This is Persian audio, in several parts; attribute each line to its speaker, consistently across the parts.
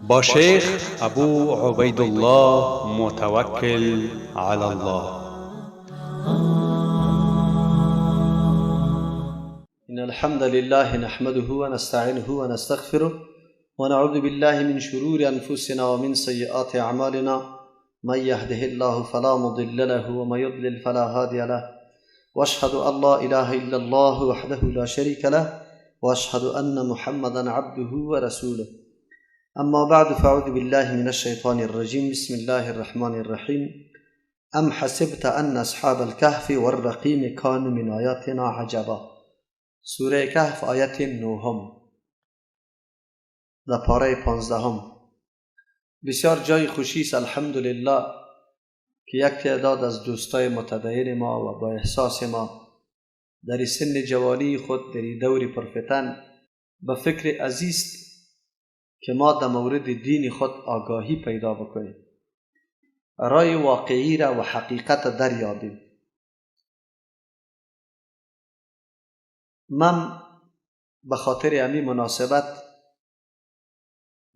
Speaker 1: با شیخ ابو عبیدالله متوکل علی الله.
Speaker 2: إن الحمد لله نحمده ونستعينه ونستغفره ونعوذ بالله من شرور أنفسنا ومن سيئات أعمالنا، من يهده الله فلا مضل له ومن يضلل فلا هادي له، وأشهد أن لا إله إلا الله وحده لا شريك له، وأشهد أن محمدا عبده ورسوله. أما بعد، فأعوذ بالله من الشيطان الرجيم. بسم الله الرحمن الرحيم. أم حسبت أن أصحاب الكهف والرقيم كانوا من آياتنا عجبا. سوره کهف آیت 9 در پاره 15. بسیار جای خوشی است الحمدلله که یک تعداد از دوستای متدین ما و با احساس ما در سن جوانی خود در دور پرفتن به فکر عزیز که ما در مورد دین خود آگاهی پیدا بکنیم، رای واقعی را و حقیقت دریابیم. من به خاطر همین مناسبت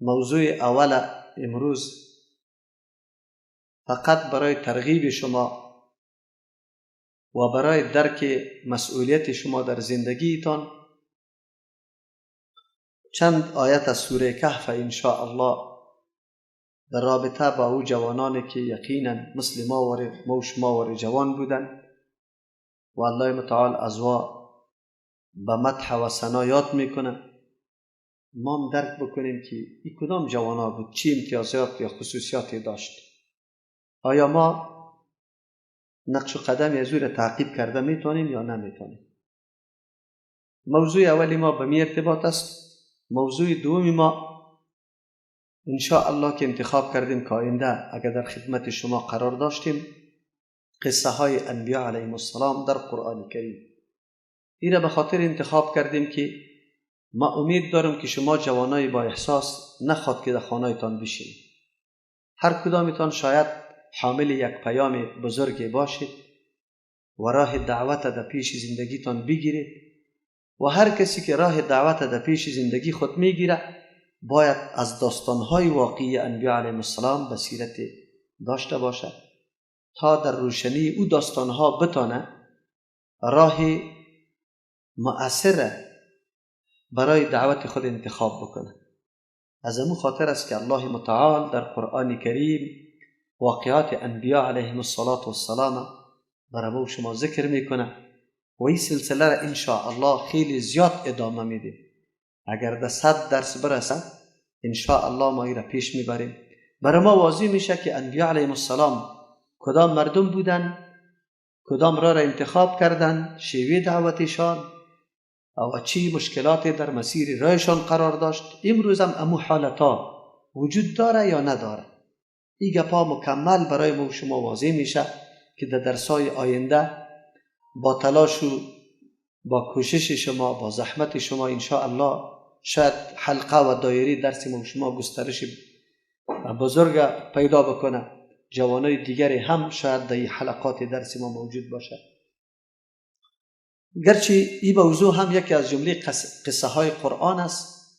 Speaker 2: موضوع اول امروز فقط برای ترغیب شما و برای درک مسئولیت شما در زندگیتان چند آیت از سوره کهف ان شاء الله در رابطه با او جوانانی که یقینا مثل ما و شما واره جوان بودن و الله متعال از وا به مدح و ثنا یاد میکنه، ما هم درک بکنیم که این کدام جوانا بود، چی امتیازات یا خصوصیاتی داشت، آیا ما نقش و قدم از او را تعقیب کرده میتونیم یا نمیتونیم. موضوع اولی ما به می ارتباط است. موضوع دومی ما ان شاء الله که انتخاب کردیم که آینده اگر در خدمت شما قرار داشتیم، قصه های انبیا علیهم السلام در قرآن کریم. این را به خاطر انتخاب کردیم که ما امید دارم که شما جوانای با احساس نخواد که در خانه‌تان بشینید، هر کدامتان شاید حامل یک پیام بزرگ باشید و راه دعوت در پیش زندگیتان بگیرید و هر کسی که راه دعوت در پیش زندگی خود میگیره باید از داستانهای واقعی انبیا علیهم السلام بصیرت داشته باشد تا در روشنی او داستانها بتانه راه مؤثر برای دعوت خود انتخاب بکنه. از امو خاطر است که الله متعال در قرآن کریم واقعات انبیا علیهم الصلاة والسلام برای ما شما ذکر میکنه و این سلسله را ان شاء الله خیلی زیاد ادامه میدیم. اگر در 100 درس برسه ان شاء الله ما این را پیش میبریم. برای ما واضح میشه که انبیا علیهم السلام کدام مردم بودن، کدام راه را انتخاب کردن، شیوه دعوتشان و چی مشکلات در مسیر راهشان قرار داشت. امروز هم امو حالتا وجود داره یا نداره. این گپا مکمل برای ما و شما واضح میشه که در درسای آینده با تلاش و با کوشش شما، با زحمت شما ان شاء الله شاید حلقه و دایره درس ما و شما گسترش بزرگ پیدا بکنه، جوانای دیگری هم شاید در حلقات درس ما موجود باشه. گرچه این موضوع هم یکی از جمله قصه های قرآن است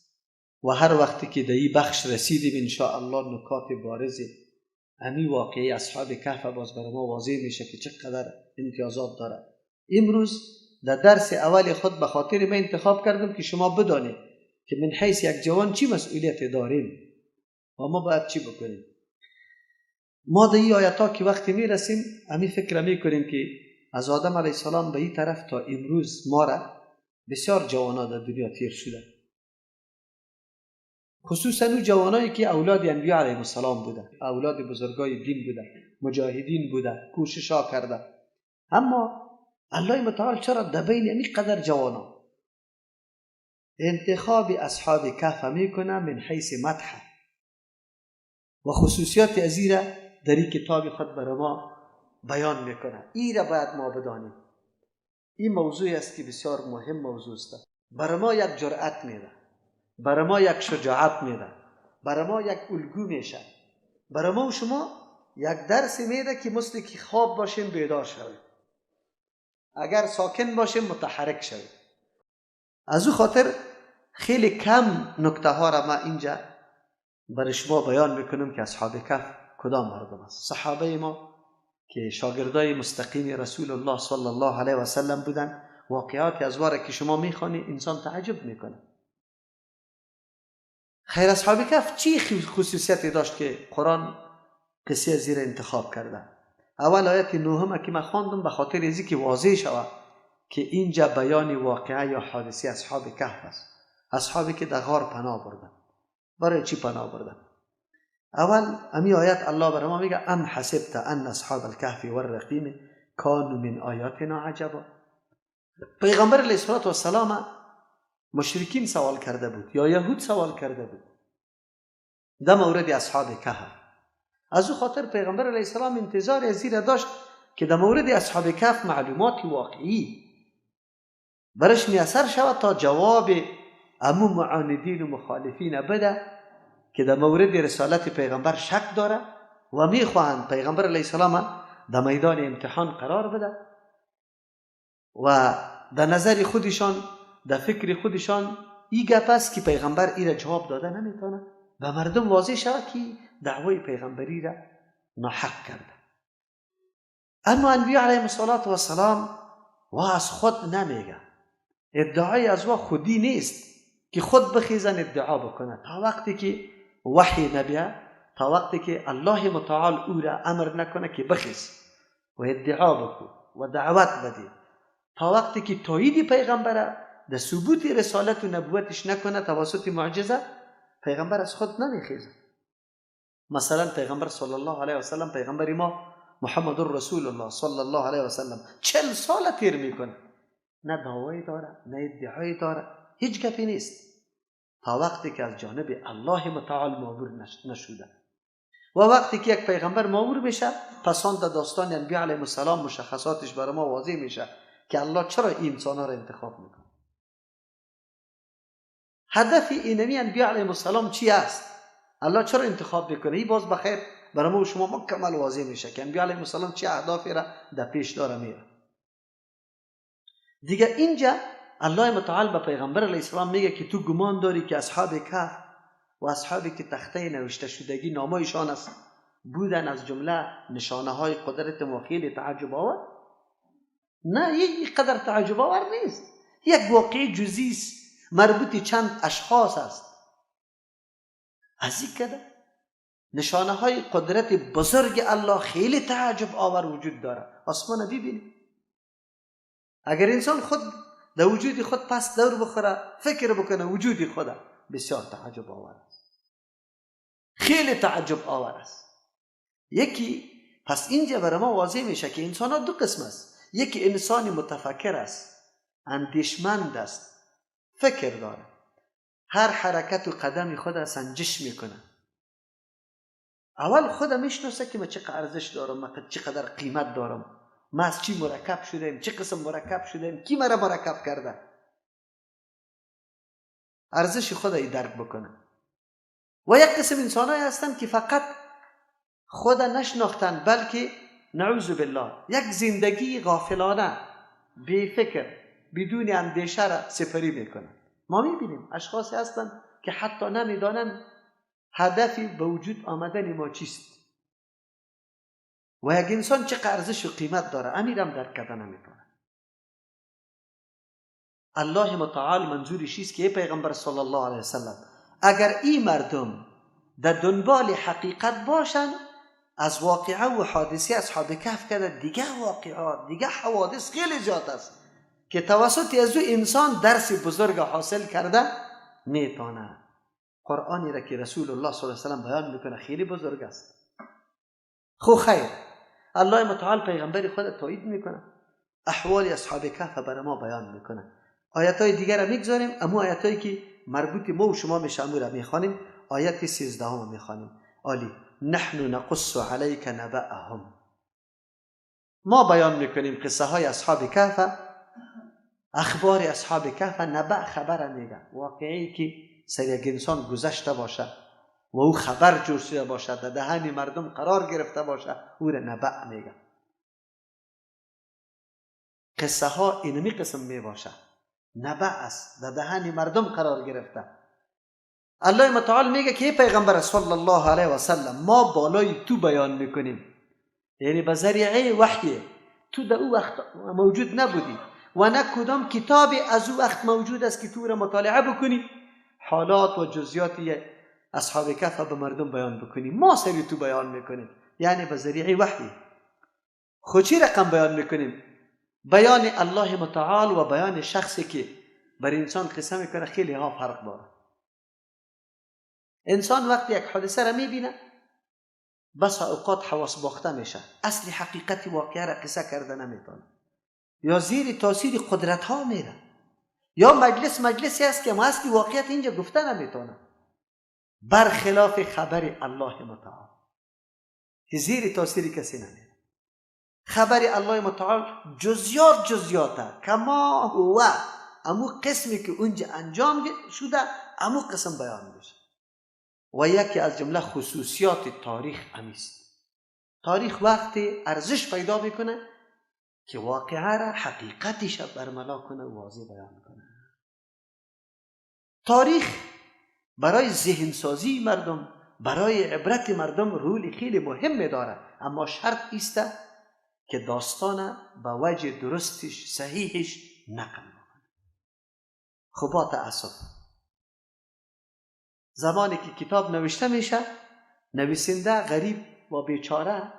Speaker 2: و هر وقتی که در این بخش رسیدیم ان شاء الله نکات بارز امی واقعی اصحاب کهف باز برای ما واضح میشه که چقدر امتیازات داره. امروز در درس اول خود به خاطر من انتخاب کردم که شما بدانید که من حیث یک جوان چی مسئولیت داریم و ما باید چی بکنیم. ما در این آیت ها که وقتی میرسیم امی فکر میکنیم که از آدم علیه السلام به این طرف تا امروز ما را بسیار جوانا در دنیا تیر شده، خصوصا او جوانایی که اولاد انبیا علیهم السلام بودن، اولاد بزرگای دین بودن، مجاهدین بودن، کوشش ها کردن. اما الله متعال چرا در بین این قدر جوانا انتخاب اصحاب کهف میکنه من حیث مدح و خصوصیات ازی را در این کتاب خود برای ما بیان میکنه. این را باید ما بدانیم. این موضوعی است که بسیار مهم موضوع است. برای ما یک جرأت میده، برای ما یک شجاعت میده، برای ما یک الگو میشه، برای ما و شما یک درس میده که مثل که خواب باشیم بیدار شویم، اگر ساکن باشیم متحرک شویم. از او خاطر خیلی کم نکته ها را ما اینجا برای شما بیان میکنم که اصحاب کهف کدام مردم است. صحابه ما که شاگردای مستقیم رسول الله صلی الله علیه و سلم بودن، واقعات از واره که شما میخوانی انسان تعجب میکنه. خیر، اصحاب کهف چی خصوصیتی داشت که قرآن قصه زیر انتخاب کرده؟ اول آیت نهم که من خواندم به خاطر ازی که واضح شود که اینجا بیان واقعه یا حادثه اصحاب کهف است، اصحابی که در غار پناه بردن. برای چی پناه بردن؟ اول امی آیت الله برای ما میگه ام حسبت ان اصحاب الکهف والرقیم کانوا من آیاتنا عجبا. پیغمبر علیه الصلاة والسلام مشرکین سوال کرده بود یا یهود سوال کرده بود در مورد اصحاب کهف. از او خاطر پیغمبر علیه السلام انتظار از زیر داشت که در مورد اصحاب کهف معلومات واقعی برش میسر شود تا جواب امو معاندین و مخالفین بده که در مورد رسالت پیغمبر شک داره و میخواهند پیغمبر علیه السلام در میدان امتحان قرار بده و در نظر خودشان، در فکر خودشان این گپ است که پیغمبر ای را جواب داده نمیتونه و مردم واضح شود که دعوی پیغمبری را ناحق کرده. اما انبیا علیهم الصلاة والسلام و از خود نمیگه، ادعای از وا خودی نیست که خود بخیزن ادعا بکنه تا وقتی که وحی نبیه، تا وقتی که الله متعال او را امر نکنه که بخیز و ادعا بکن و دعوت بدی، تا وقتی که تایید پیغمبره در ثبوت رسالت و نبوتش نکنه توسط معجزه، پیغمبر از خود نمیخیزه. مثلا پیغمبر صلی الله علیه و سلم، پیغمبر ما محمد رسول الله صلی الله علیه و سلم 40 سال تیر میکنه، نه دعوایی داره نه ادعایی داره، هیچ گپی نیست تا وقتی که از جانب الله متعال مامور نشده. و وقتی که یک پیغمبر مامور میشه، پس آن در داستان انبیا علیهم السلام مشخصاتش برای ما واضح میشه که الله چرا این انسان‌ها را انتخاب میکنه. هدف اینمی انبیا علیهم السلام چی است؟ الله چرا انتخاب میکنه؟ این باز بخیر برای ما و شما مکمل واضح میشه که انبیا علیهم السلام چه اهدافی را در پیش داره میره. دیگه اینجا الله متعال به پیغمبر علیه السلام میگه که تو گمان داری که اصحاب کهف و اصحابی که تخته نوشته شدگی نامایشان است بودن از جمله نشانه های قدرت ما خیلی تعجب آور؟ نه، این قدر تعجب آور نیست. یک واقعه جزئی است مربوط چند اشخاص است. از این کده نشانه های قدرت بزرگ الله خیلی تعجب آور وجود داره. آسمان ببینید، اگر انسان خود در وجود خود پس دور بخوره، فکر بکنه وجود خود بسیار تعجب آور است، خیلی تعجب آور است. یکی پس اینجا برای ما واضح میشه که انسان ها دو قسم است. یکی انسان متفکر است، اندیشمند است، فکر داره، هر حرکت و قدم خود سنجش میکنه. اول خود میشناسه که من چقدر ارزش دارم، من چقدر قیمت دارم، ما از چی مرکب شدیم، چه قسم مرکب شدیم، کی مرا مرکب کرده، ارزش خود ای درک بکنه. و یک قسم انسانایی هستند که فقط خود نشناختن، بلکه نعوذ بالله یک زندگی غافلانه، بی فکر، بدون اندیشه را سپری میکنن. ما میبینیم اشخاصی هستند که حتی نمیدانند هدفی به وجود آمدن ما چیست و یک انسان چه ارزش و قیمت داره، امیرم درک کرده نمیتونه. الله متعال منظورش است که ای پیغمبر صلی الله علیه وسلم، اگر این مردم در دنبال حقیقت باشن، از واقعه و حادثه اصحاب کهف کرده دیگه واقعات، دیگه حوادث خیلی زیاد است که توسط از او انسان درس بزرگ حاصل کرده میتونه. قرآنی را که رسول الله صلی الله علیه وسلم بیان میکنه خیلی بزرگ است. خو خیر، الله متعال پیغمبر خود تایید میکنه، احوال اصحاب کهف برای ما بیان میکنه. آیت های دیگر را میگذاریم، اما آیت هایی که مربوط ما و شما میشه امو را میخوانیم. آیت 13 هم میخوانیم. عالی نحن نقص علیک نبأهم، ما بیان میکنیم قصه های اصحاب کهف، اخبار اصحاب کهف. نبأ خبر میگه، واقعی که سر یک انسان گذشته باشه و او خبر جور شده باشه، در دهن مردم قرار گرفته باشه، او را نبأ میگه. قصه ها اینمی قسم می باشه، نبأ است، در دهن مردم قرار گرفته. الله متعال میگه که پیغمبر صلی الله علیه و سلم ما بالای تو بیان میکنیم، یعنی به ذریعه وحی تو در او وقت موجود نبودی و نه کدام کتابی از او وقت موجود است که تو را مطالعه بکنی، حالات و جزئیات اصحاب کهف به مردم بیان بکنی. ما سری تو بیان میکنیم، یعنی به ذریعه وحی. خو چی رقم بیان میکنیم؟ بیان الله متعال و بیان شخصی که بر انسان قصه میکنه خیلی ها فرق داره. انسان وقتی یک حادثه را میبینه بس اوقات حواس باخته میشه، اصل حقیقت واقعه را قصه کرده نمیتونه، یا زیر تاثیر قدرت ها میره، یا مجلسی است که ما اصل واقعیت اینجا گفته نمیتونه، برخلاف خبر الله متعال که زیر تاثیر کسی نمیره. خبر الله متعال جزیات جزیاته، کما هو، امو قسمی که اونجا انجام شده امو قسم بیان میشه. و یکی از جمله خصوصیات تاریخ امیست. تاریخ وقتی ارزش پیدا میکنه که واقعه را حقیقتش برملا کنه و واضح بیان کنه. تاریخ برای ذهن سازی مردم، برای عبرت مردم رول خیلی مهم داره، اما شرط ایست که داستان به وجه درستش صحیحش نقل بکنه. خب با تأسف زمانی که کتاب نوشته میشه، نویسنده غریب و بیچاره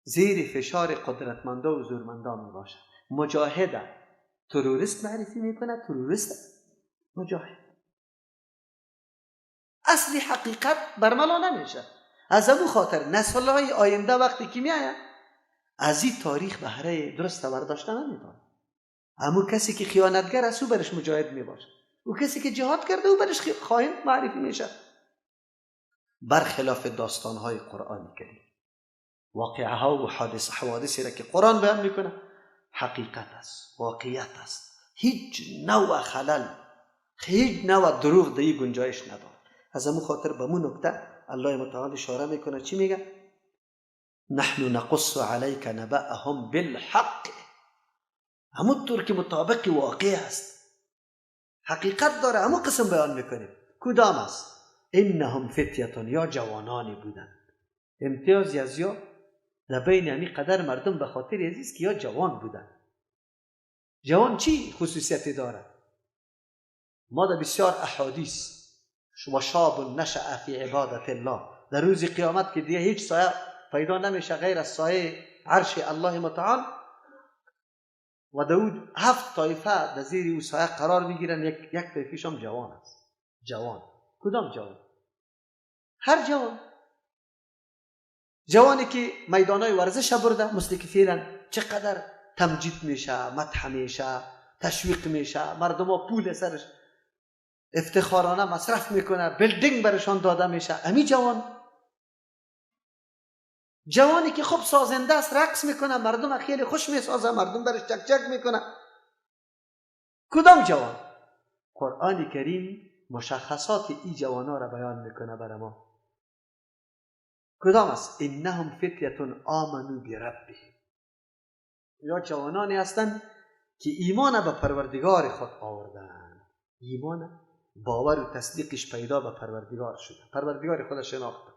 Speaker 2: زیر فشار قدرتمندا و زورمندا میباشه. مجاهده تروریست معرفی میکنه، تروریست مجاهد. اصلی حقیقت برملا نمیشه. از امو خاطر نسل‌های آینده وقتی که میآید از این تاریخ بهره درست برداشته نمیتونه. امو کسی که خیانتگر است او برش مجاهد میباشه، او کسی که جهاد کرده او برش خائن معرفی میشه. برخلاف داستان‌های قرآن کریم، واقعه ها و حوادثی را که قرآن بیان میکنه حقیقت است، واقعیت است، هیچ نوع خلل، هیچ نوع دروغ در این گنجایش نداره. از امو خاطر به مو نکته الله متعال اشاره میکنه. چی میگه؟ نحن نقص علیک نبأهم بالحق. همونطور که مطابق واقع است، حقیقت داره، همون قسم بیان میکنیم. کدام است؟ انهم فتیه، یا جوانانی بودند. امتیاز از یا در بین همی قدر مردم به خاطر عزیز که یا جوان بودند. جوان چی خصوصیتی داره؟ ما در بسیار احادیث و شاب نشأ فی عبادت الله، در روز قیامت که دیگه هیچ سایه پیدا نمیشه غیر از سایه عرش الله متعال، و داود 7 طایفه در زیر او سایه قرار میگیرن، یک طایفه‌ش هم جوان است. جوان کدام جوان؟ هر جوان، جوانی که میدانای ورزش برده، مثل که فعلا چقدر تمجید میشه، مدح میشه، تشویق میشه، مردم ها پول سرش افتخارانه مصرف میکنه، building برشان داده میشه. امی جوان، جوانی که خوب سازنده است، رقص میکنه، مردم خیلی خوش میسازه، مردم برش چک چک میکنه. کدام جوان؟ قرآن کریم مشخصات این جوانا را بیان میکنه برای ما. کدام است؟ انهم فتیه آمنوا بربهم، یا جوانانی هستند که ایمان به پروردگار خود آوردند، ایمان باور و تصدیقش پیدا به پروردگار شده، پروردگار خود شناخته.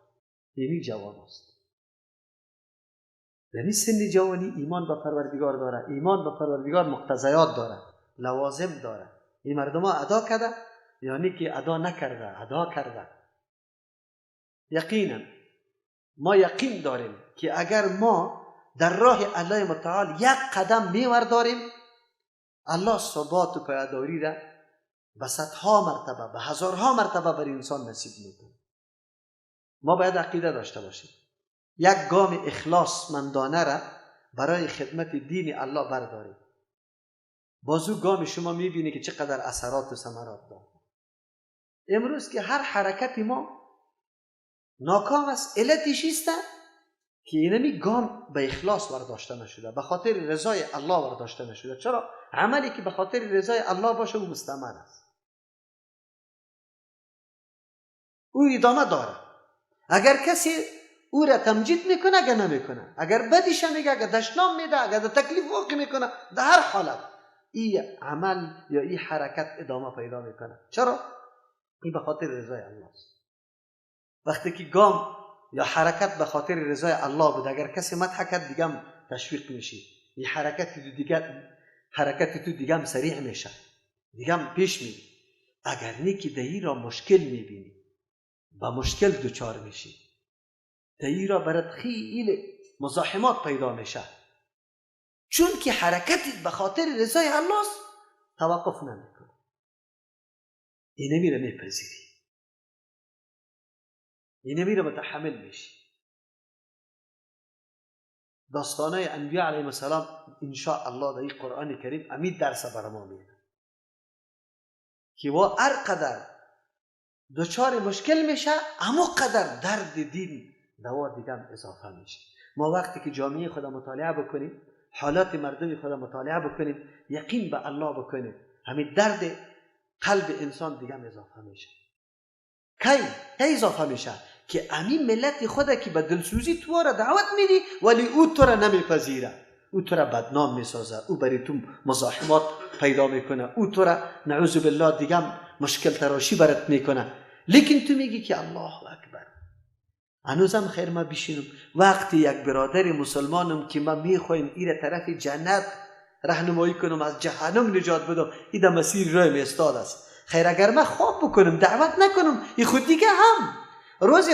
Speaker 2: یعنی جوان است، یعنی سن جوانی ایمان به پروردگار داره، ایمان به پروردگار مقتضیات داره، لوازم داره. این مردم ها ادا کرده، یعنی که ادا نکرده، ادا کرده. یقینا ما یقین داریم که اگر ما در راه الله متعال یک قدم میورداریم، الله ثبات و پایداری را به صدها مرتبه، به هزارها مرتبه بر انسان نصیب میکنه. ما باید عقیده داشته باشیم، یک گام اخلاص مندانه را برای خدمت دین الله برداریم. بازو گام شما میبینی که چقدر اثرات و ثمرات داره. امروز که هر حرکت ما ناکام است، علتش است که اینمی گام به اخلاص برداشته نشده، به خاطر رضای الله برداشته نشده. چرا؟ عملی که به خاطر رضای الله باشه او مستمر است، او ادامه داره. اگر کسی او را تمجید میکنه، اگر نمیکنه، اگر بدیش میگه، اگر دشنام میده، اگر تکلیف واقع میکنه، در هر حالت این عمل یا این حرکت ادامه پیدا میکنه. چرا؟ این به خاطر رضای الله است. وقتی که گام یا حرکت به خاطر رضای الله بود، اگر کسی مدح کرد دیگه هم تشویق میشی، این حرکت تو دیگه، حرکت تو دیگه هم سریع میشه، دیگه هم پیش میری. اگر نیکی دهی را مشکل میبینی، با مشکل دچار میشی، دهی را برات خیلی مزاحمات پیدا میشه، چون که حرکتی به خاطر رضای الله است توقف نمیکنه، اینه میره میپذیری، اینه میره متحمل میشی. داستانای انبیاء علیهم السلام ان شاء الله در این قرآن کریم امید درس بر ما میده که وا هر قدر دچار مشکل میشه، اما قدر درد دین دوا دیگه هم اضافه میشه. ما وقتی که جامعه خود مطالعه بکنیم، حالات مردم خود مطالعه بکنیم، یقین به الله بکنیم، همین درد قلب انسان دیگه هم اضافه میشه. کی اضافه میشه؟ که همین ملت خود که به دلسوزی تو را دعوت میدی ولی او تو را نمیپذیره، او تو را بدنام میسازه، او برای تو مزاحمات پیدا میکنه، او تو را نعوذ بالله دیگه هم مشکل تراشی برات میکنه. لیکن تو میگی که الله اکبر، هنوزم خیر ما بشینم. وقتی یک برادر مسلمانم که ما میخوایم ایره طرف جنت راهنمایی کنم، از جهنم نجات بدم، این در مسیر راه می استاد است. خیر اگر من خواب بکنم، دعوت نکنم، این خود دیگه هم روز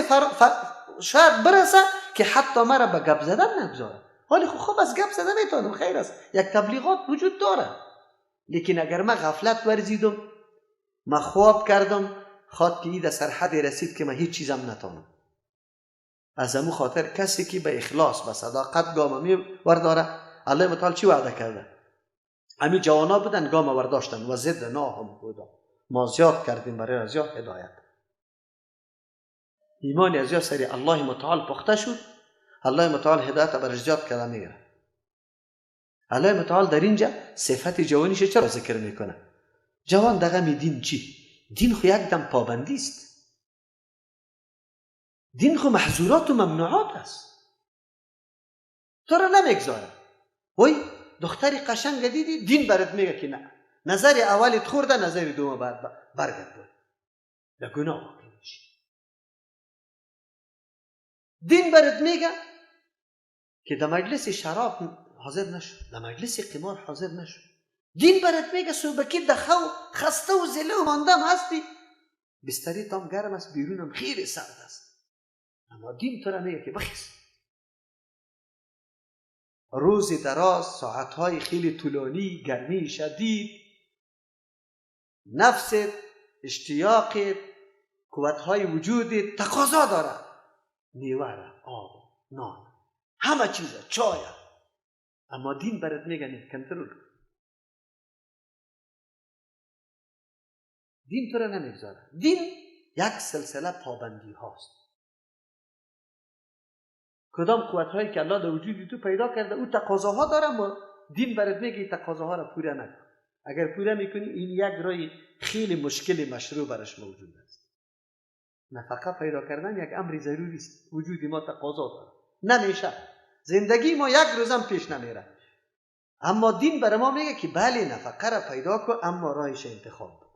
Speaker 2: شاید برسه که حتی مرا به گپ زدن نگذاره. حالی خوب از گپ زدن میتونم، خیر است، یک تبلیغات وجود داره. لیکن اگر من غفلت ورزیدم، من خواب کردم، خواد که این در سرحد رسید که من هیچ چیزم نتونم. از امو خاطر کسی که به اخلاص، به صداقت گام می ورداره، الله متعال چی وعده کرده؟ امی جوانا بودن گام ورداشتن و زدناهم هدا، ما زیاد کردیم برای از هدایت. ایمان از یا سری الله متعال پخته شد، الله متعال هدایت برش زیاد کرده میگیره. الله متعال در اینجا صفت جوانیش چرا ذکر میکنه؟ جوان دغه می دین چی؟ دین خو یک دم پابندی است، دین خو محظورات و ممنوعات است، تو را نمیگذاره. وای دختری قشنگ دیدی، دین برات میگه که نه، نظر اولت خورده، نظر دوم بعد برگرد، در گناه واقع میشی. دین برات میگه که در مجلس شراب حاضر نشو، در مجلس قمار حاضر نشو. دین برات میگه صبحکی دخو خسته و زله و ماندم هستی، بستری تام گرم است، بیرونم خیلی سرد است، اما دین تو را میگه که بخیز. روز دراز، ساعتهای خیلی طولانی، گرمی شدید، نفست، اشتیاقت، قوتهای وجودت تقاضا داره، میوه، آب، نان، همه چیزه، چای. اما دین برات میگه نه، کنترل. دین تو را نمیگذاره. دین یک سلسله پابندی هاست. کدام قوت هایی که الله در وجود تو پیدا کرده، او تقاضاها داره، اما دین برات میگه این تقاضاها را پوره نکن. اگر پوره میکنی، این یک راه خیلی مشکل مشروع برش موجود است. نفقه پیدا کردن یک امر ضروری است، وجود ما تقاضا داره، نمیشه زندگی ما یک روزم پیش نمیره. اما دین برای ما میگه که بله نفقه را پیدا کن، اما راهش انتخاب بکن.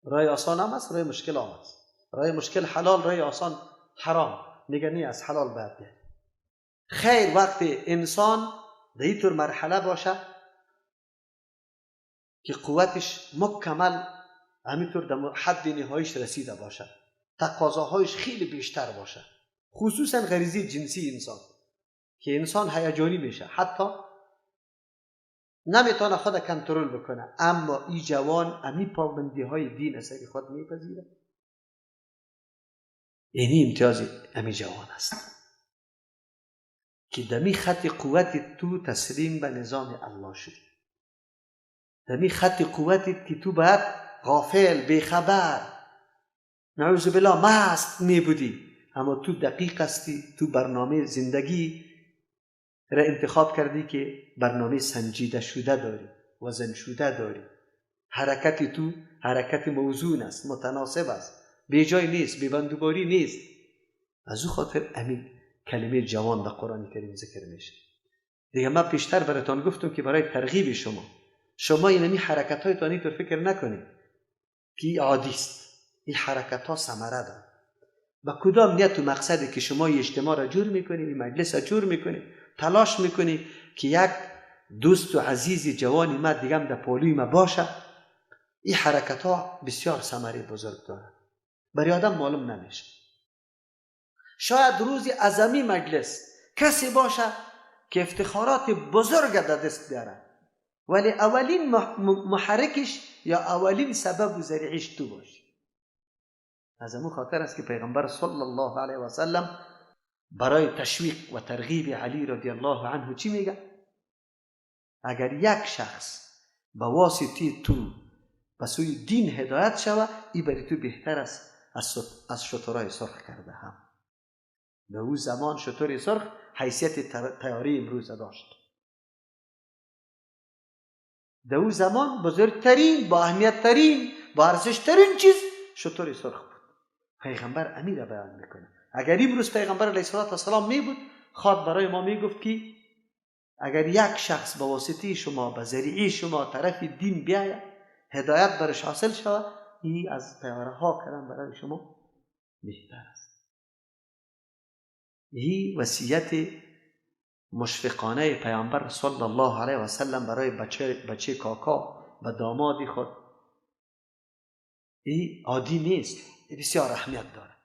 Speaker 2: راه آسان هم است، راه مشکل هم است. راه مشکل حلال، راه آسان حرام. میگه نه، از حلال باید بیاد. خیر وقتی انسان در اینطور مرحله باشه که قوتش مکمل همینطور در حد نهاییش رسیده باشه، تقاضاهایش خیلی بیشتر باشه، خصوصا غریزه جنسی انسان که انسان هیجانی میشه، حتی نمیتونه خود کنترل بکنه، اما ای جوان امی پابندی های دین اثر خود میپذیره. اینی امتیاز امی جوان است که دمی خط قوت تو تسلیم به نظام الله شد، دمی خط قوتت که تو باید غافل، بیخبر، نعوذ بالله مست می بودی، اما تو دقیق هستی، تو برنامه زندگی را انتخاب کردی که برنامه سنجیده شده داری، وزن شده داری، حرکت تو حرکت موزون است، متناسب است، بی جای نیست، بی بندوباری نیست. از او خاطر امین کلمه جوان در قرآن کریم ذکر میشه. دیگه من پیشتر براتان گفتم که برای ترغیب شما، شما اینمی حرکت های تانی تو فکر نکنید که عادی است. این حرکت ها ثمره داره. با کدام نیت و مقصدی که شما اجتماع را جور میکنی، این مجلس را جور میکنی، تلاش میکنی که یک دوست و عزیز جوانی ما دیگه هم در پالوی ما باشه، این حرکت ها بسیار ثمره بزرگ داره. برای آدم معلوم نمیشه. شاید روزی از امی مجلس کسی باشه که افتخارات بزرگ در دست بیاره، ولی اولین محرکش یا اولین سبب و ذریعش تو باشی. از امو خاطر است که پیغمبر صلی الله علیه و سلم برای تشویق و ترغیب علی رضی الله عنه چی میگه؟ اگر یک شخص به واسطه تو به سوی دین هدایت شوه، ای برای تو بهتر است از شترای سرخ کرده هم. به او زمان شتر سرخ حیثیت طیاره امروز داشت. در او زمان بزرگترین، با اهمیت ترین، با ارزش ترین چیز شتر سرخ بود. پیغمبر امیر بیان میکنه. اگر امروز پیغمبر علیه الصلاة والسلام می بود، خواد برای ما میگفت که اگر یک شخص به واسطه شما، به ذریعه شما طرف دین بیاید، هدایت برش حاصل شود، این از طیاره ها کردن برای شما بهتر است. این وصیت مشفقانه پیامبر صلی الله علیه و سلم برای بچه کاکا و داماد خود، این عادی نیست، این بسیار اهمیت داره.